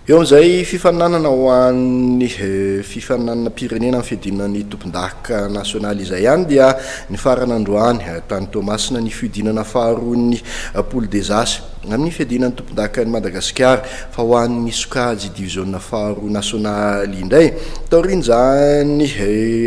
Eo amin'izay fifaninanana ho an'ny fifaninanam-pirenena amin'ny fiadiana ny tompondaka nasionaly izay ihany dia nifarana androany tany Toamasina ny fihodinana faharoan'ny Poule des As amin'ny fiadiana ny tompondakan'i Madagasikara fa ho an'ny sokajy diviziona faharoa nasionaly indray. Taorian'izany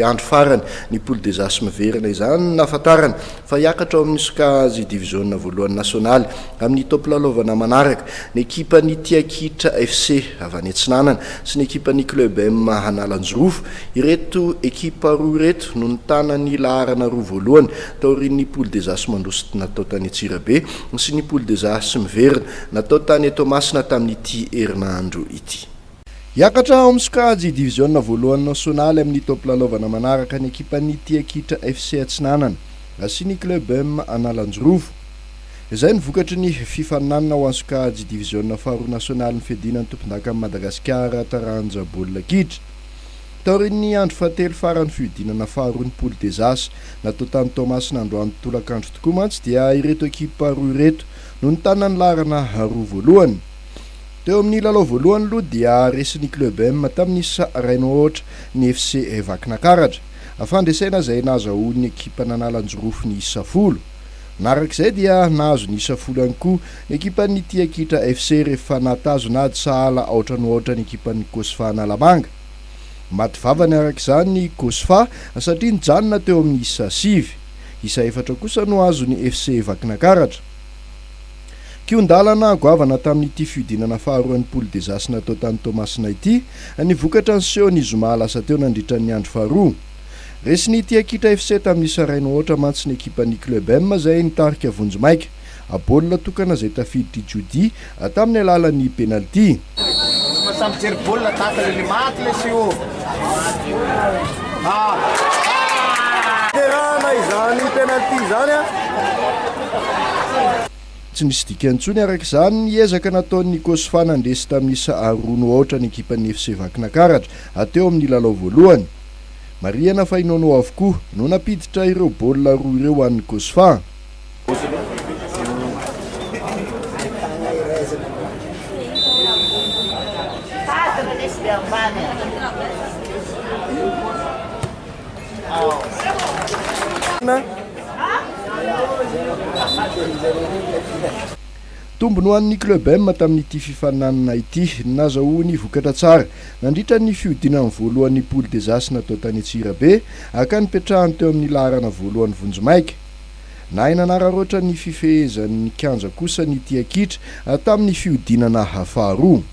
andro farany ny Poule des As miverina izany no nahafantarana fa hiakatra ao amin'ny sokajy diviziona voalohany nasionaly amin'ny taom-pilalaovana manaraka ny ekipan'ny Tia Kitra FC avy any Atsinanana sy ny ekipan'ny Club M Analanjirofo. Ireto ekipa roa ireto no nitana ny laharana roa voalohany taorian'ny Poule des As mandroso natao tany Antsirabe sy ny Poule des As miverina natao tany Toamasina tamin'ity herinandro ity. Hiakatra ao amin'ny sokajy diviziona voalohany nasionaly amin'ny taom-pilalaovana manaraka ny ekipan'ny Tia Kitra FC Atsinanana sy ny Club M Analanjirofo. Izay no vokatry ny fifaninanana ho an'ny sokajy diviziona faharoa nasionalin'ny fiadiana ny tompondakan'i Madagasikara taranja baolina kitra. Taorian'ny andro fahatelo faran'ny fihodinana faharoa ny Poule des As natao tany Toamasina androany tolakandro tokoa mantsy dia ireto ekipa roa ireto no nitana ny laharana roa voalohany. Teo amin'ny lalao voalohany aloha dia resin'ny Club M tamin'ny isa iray no aotra ny FC Vakinakaratra. Fandresena izay nahazahoan'ny ekipan'Analanjirofo ny isa folo. Manaraka izay dia nahazo ny isa folo ihany koa ny ekipan'ny Tia Kitra FC rehefa nahatazona ady sahala aotra no aotra ny ekipan'ny Cosfa Analamanga. Maty vavany araka izany ny Cosfa satria nijanona teo amin'ny isa sivy. Isa efatra kosa no azon'ny FC Vakinakaratra. Kihon-dalana goavana tamin'ity fihodinana faharoan'ny Poule des As natao tany Toamasina ity ny vokatra niseho ny zoma lasa teo nandritra ny andro faharoa. Resin'ny Tia Kitra FC tamin'ny isa iray no aotra mantsy ny ekipan'ny Club M izay nitarika vonjimaika. Baolina tokana izay tafiditr'i Judy tamin'ny alalan'ny penalty. Samy mijery baolina tahaka le maty lesy io. Tanterahana izany penalty izany an! Tsy nisy dikany intsony araka izany ny ezaka nataon'ny Cosfa nandresy tamin'ny isa roa no aotra ny ekipan'ny FC Vakinakaratra teo amin'ny lalao voalohany. Marihana fa i Nono avokoa no nampiditra ireo baolina roa ireo ho an'ny Cosfa. Tombony ho an'ny Club M tamin'ity fifaninanana ity ny nazahoany vokatra tsara nandritra ny fihodinany voalohan'ny Poule des As natao tany Antsirabe ka nipetrahany teo amin'ny laharana voalohany vonjimaika. Nahay nanararaotra ny fifehezany ny kianja kosa ny Tia Kitra tamin'ny fihodinana faharoa.